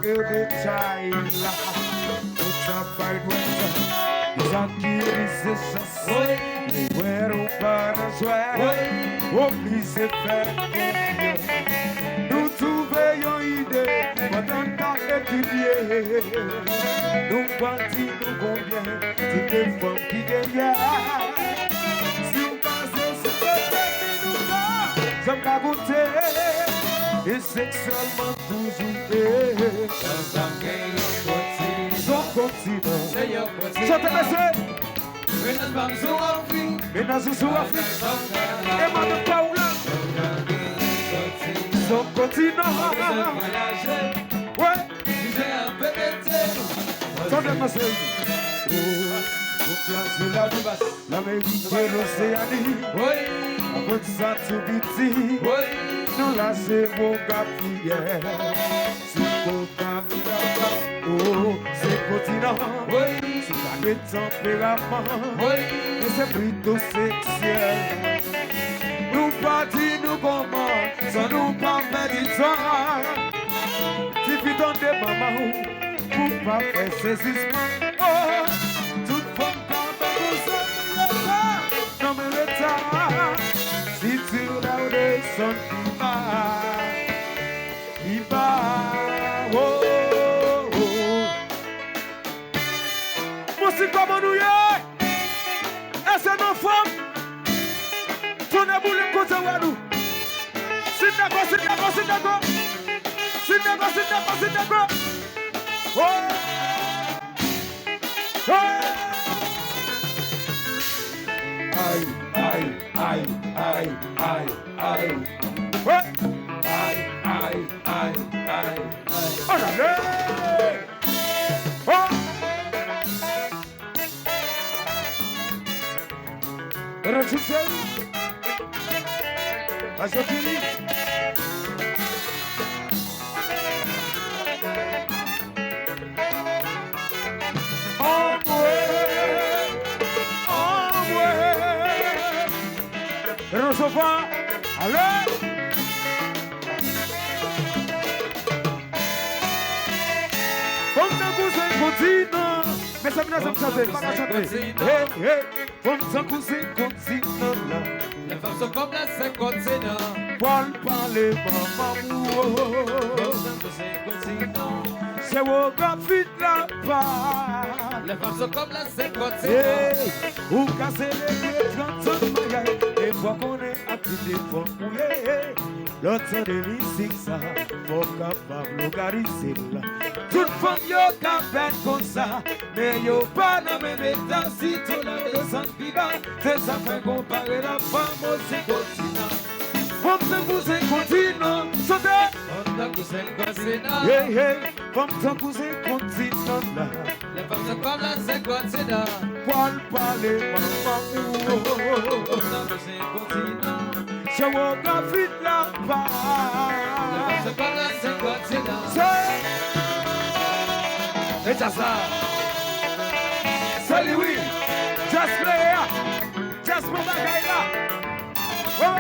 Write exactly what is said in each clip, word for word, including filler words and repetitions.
Detay la, nou ta bay dwèt. Sa ki rive chans, li wè nou pa nan jwèt. Oblije fè konfyans. Nou twouve yon ide pandan n ap etidye. Nou pral di nou konbyen ti te fanm ki genyen. Si w baze sou kote ki nou pa janm ka goute. E seksyèlman toujou e. Sa gen yon kontinan. Son kontinan. Se yon kontinan. Chante mesye. Mennaj pa m sou Afrik. Mennaj ou sou Afrik. E madanm pa w la. Son kontinan. Wi. Tande mesye. Ou plase la. Lanmèrik e Loseyanik. Wi. Aprann sa tou piti. Wi. Nou la jewografi, yeah. Sou kontinan. Oh, se kontinan. Wi. Se ka gen tanperaman. Wi. Men se plito seksyèl. Nou pa di nou kòman, san nou pa pèdi tan. Tifi tande manman w. Pou pa fè sezisman, oh, tout fanm ka fè konsa, yo pa nan men leta. Si ti w la w desann pi ba, pi ba, oh, oh. Mousi, kòman nou ye? Èske nou anfòm? Tonnè boule m kote w a nou. Sit dakò, sit dakò, sit dakò. Sit dakò, sit dakò, sit dakò. Oh! Oh! Ay, ay, ay, ay, ay, ay. Oh! Ay, ay, ay, ay, ay. Ann ale! Oh! Rejise. Ajoki. Anmwe. Anmwe. Resevwa. Ale. Fanm nan kouzen kontinan. Mezanmi, mezanmi, chante, pa ka chante. Hey, hey. Fanm tankou se kontinan la. Lè fanm sou kòb la, se kontinan. Pral pale manman m, oh. Fanm tankou se kontinan. Jewografi la pa. Lè fanm sou kòb la, se kontinan. Hey, ou ka selebre trant zan maryaj, e fò konnen ak ki de fanm ou ye. Lè w tande mizik sa, fò w kapab lokalize l. Tout fanm yo ka fèt konsa, men yo pa nan menm eta, sitou lè w desann pi ba. Se sa fè konpare la fanm osi kontinan. Fanm tankou se kontinan, chante. Fanm tankou se kontinan. Hey, hey, fanm tankou se kontinan la. Lè fanm se kòb la, se kontinan. Pral pale manman ou. Fanm tankou se kontinan. Jewografi la pa. Lè fanm se kòb la, se kontinan. Se. E sa sa. Se li wi. Just play ya. Just pran bagay la. Oh.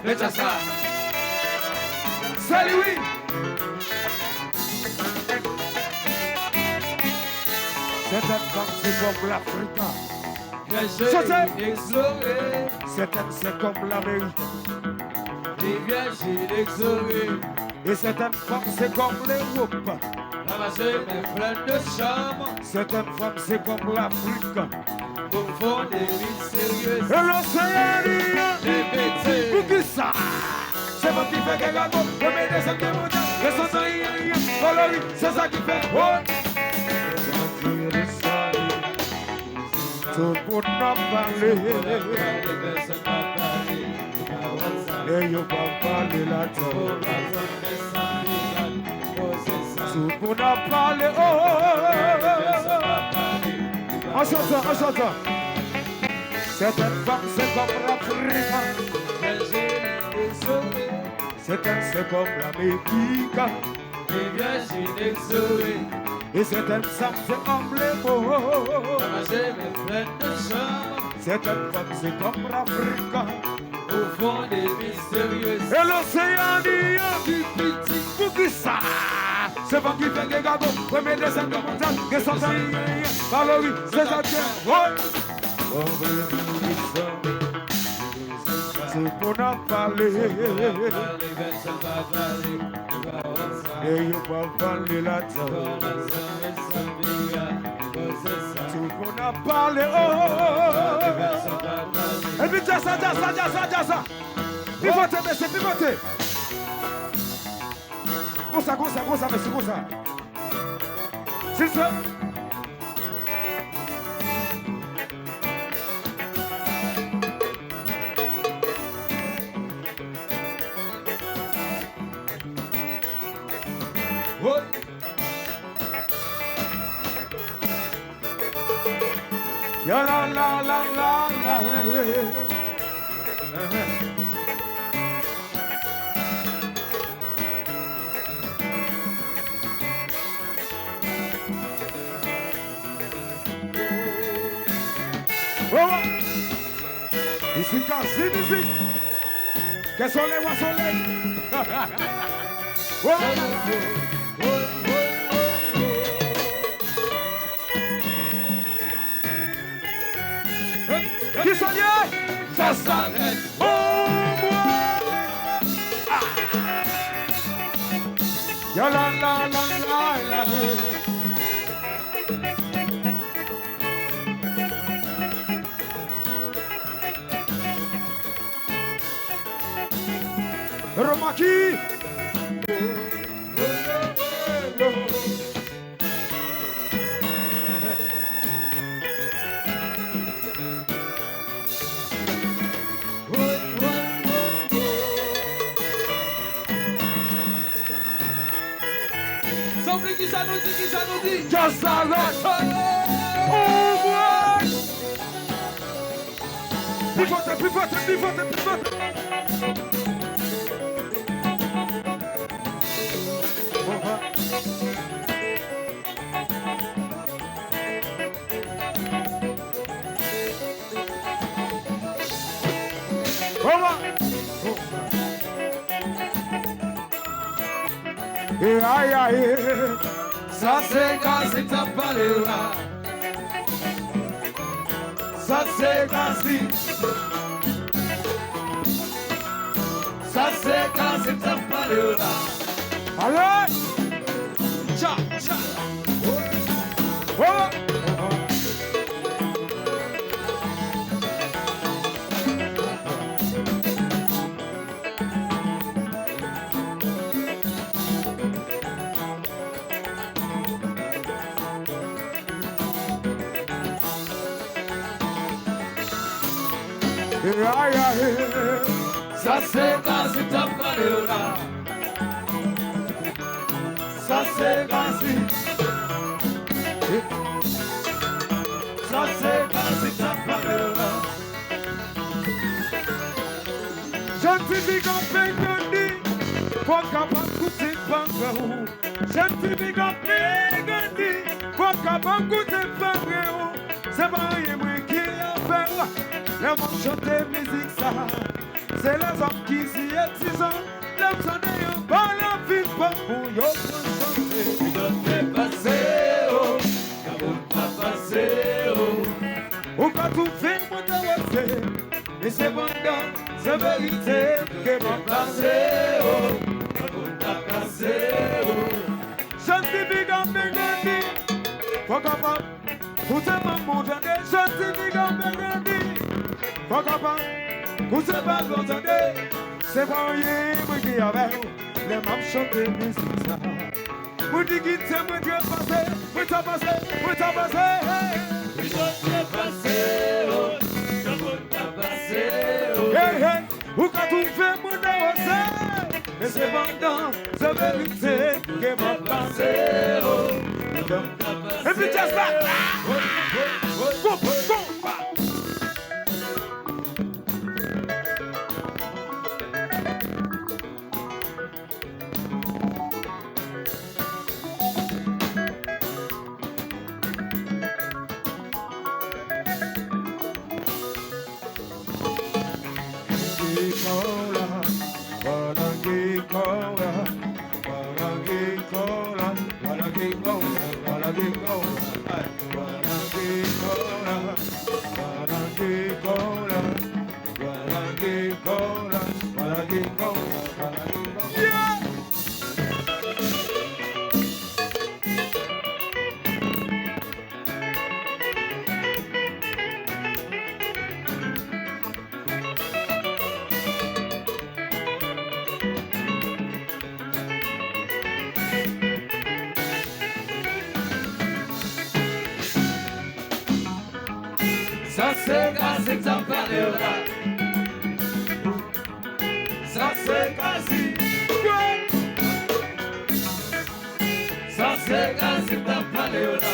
E sa sa. Se li wi. Sètèn fanm se kòm Lafrika. Chante. Sètèn se kòm Lamerik. Rivyè Jid egzore. E sètèn fanm se kòm Lewòp. Ramaje men plèn de cham. Sètèn fanm se kòm Lafrik. Pwofonde misteryez. E Loseyanik. Repete. Poukisa? Se fanm ki fè kè gago, yo mete san ke mondyal, yo san san iyan iyan, kolori, se sa ki fè, oh. Tout moun ap pale, men yo pa pale ladan. Tout moun ap pale, oh. An chantan, an chantan. Sètèn fanm se kòm Lafrika. Sètèn se kòm Lamerik. E sètèn fanm se kòm Lewòp. Sètèn fanm se kòm Lafrika. Pwofon e misteryez. E loseyan li an pi piti. Poukisa? Se van ki fè gen gago. Premye, dezyèm gè mondyal. Gen sòsè. Valery, se sa k gen. Woy! Tout moun ap pale. E yo pa pale ladan. Tout moun ap pale, oh. Epi djaz sa, djaz sa, djaz sa, djaz sa. Pi fò, mesye, pi fò. Konsa, konsa, konsa, mesye, konsa. Silvouplè. Woy! Ya la la la la la, eh, eh, eh. Oh! Isit la se mizik. Kè solèy, wa solèy. Oh! Kisa l ye? Jazz la nèt. Oh, mwen. Ah. Ya la, la, la, la, la. Romaki. Sanble kisa nou di, kisa nou di? Just a lot. Oh, boy. Pi fò, pi fò, pi fò, pi fò. Kòman? E ay, ay, sa se Gazzy k t ap pale la. Sa se Gazzy. Sa se Gazzy k t ap pale la. Ale! Tcha, tcha. Oh! Ay, ay. Sa se Gazzy k t ap pale la. Sa se Gazzy. Sa se Gazzy k t ap pale la. Jèn ti big up Pink Dandy, fò w kapab koute pangran ou. Jèn ti big up Pink Dandy, fò w kapab koute pangran ou. Se pa anyen mwen gen avè w. Lè m ap chante mizik sa, se lèzòm ki siye tizon. Lè m tande yo ba lavi pa m pou yo pran chante. Pi dòt te pase, oh, granmoun pa pase, oh. Ou ka twouve mwen nan woze, men sepandan, se verite ke m ap pase, oh, granmoun pa pase, oh. Jèn ti big up Pink Dandy, fò w kapab koute manman w tande, jèn ti big up Pink Dandy. Fò w kapab koute balon tande. Se pa anyen mwen gen avè w lè m ap chante mizik sa. Mwen di kite mwen trepase, mwen trepase, mwen trepase, hey. Mwen trepase, oh, granmoun trepase, oh. Hey, hey. Ou ka twouve mwen nan woze, men sepandan, se verite ke m ap pase, oh. Epi djaz la. Konpa, konpa. Sa se Kazi k t ap pale w la. Sa se Kazi. Sa se Kazi k t ap pale w la.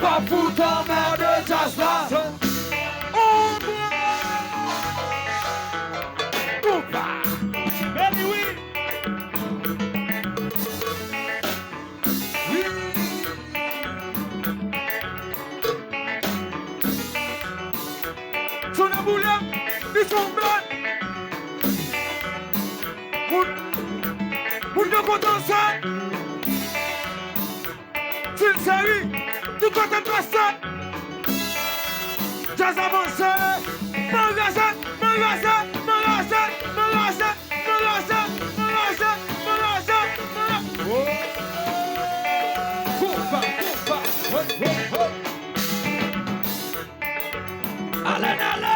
Papou tanmè de djaz la. Opa! Beni wi. Wi. Sou nan boulèm, li tonbe. Moun, moun yo kontan sa. Tin seri, tout kote n pase. Djaz avanse. Mwen raze, mwen raze, mwen raze, mwen raze. Mwen raze, mwen raze, mwen raze, mwen raze. Konba, konba, woy, woy, woy. Ale, ale.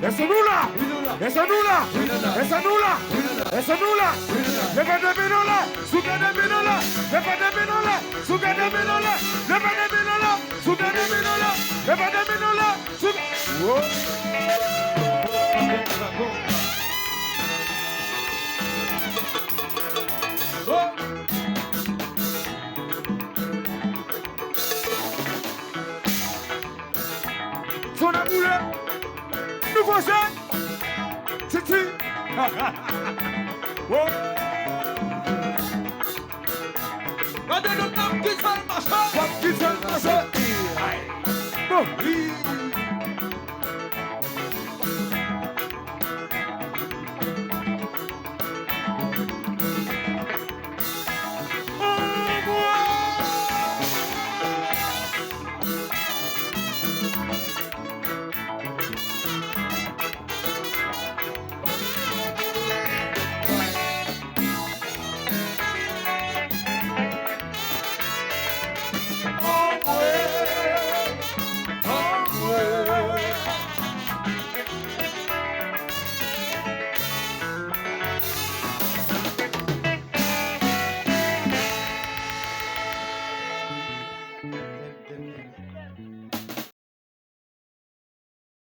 Èske nou la? Èske nou la? Èske nou la? Èske nou la? Leve de men nou la! Souke de men nou la! Leve de men nou la! Souke de men nou la! Leve de men nou la! Souke de men nou la! Leve de men nou la! Souke. Wo! Son nan boule. Nou fòse. Titi. Wo. Gade nou n ap kite l mache. W ap kite l mache. Bon.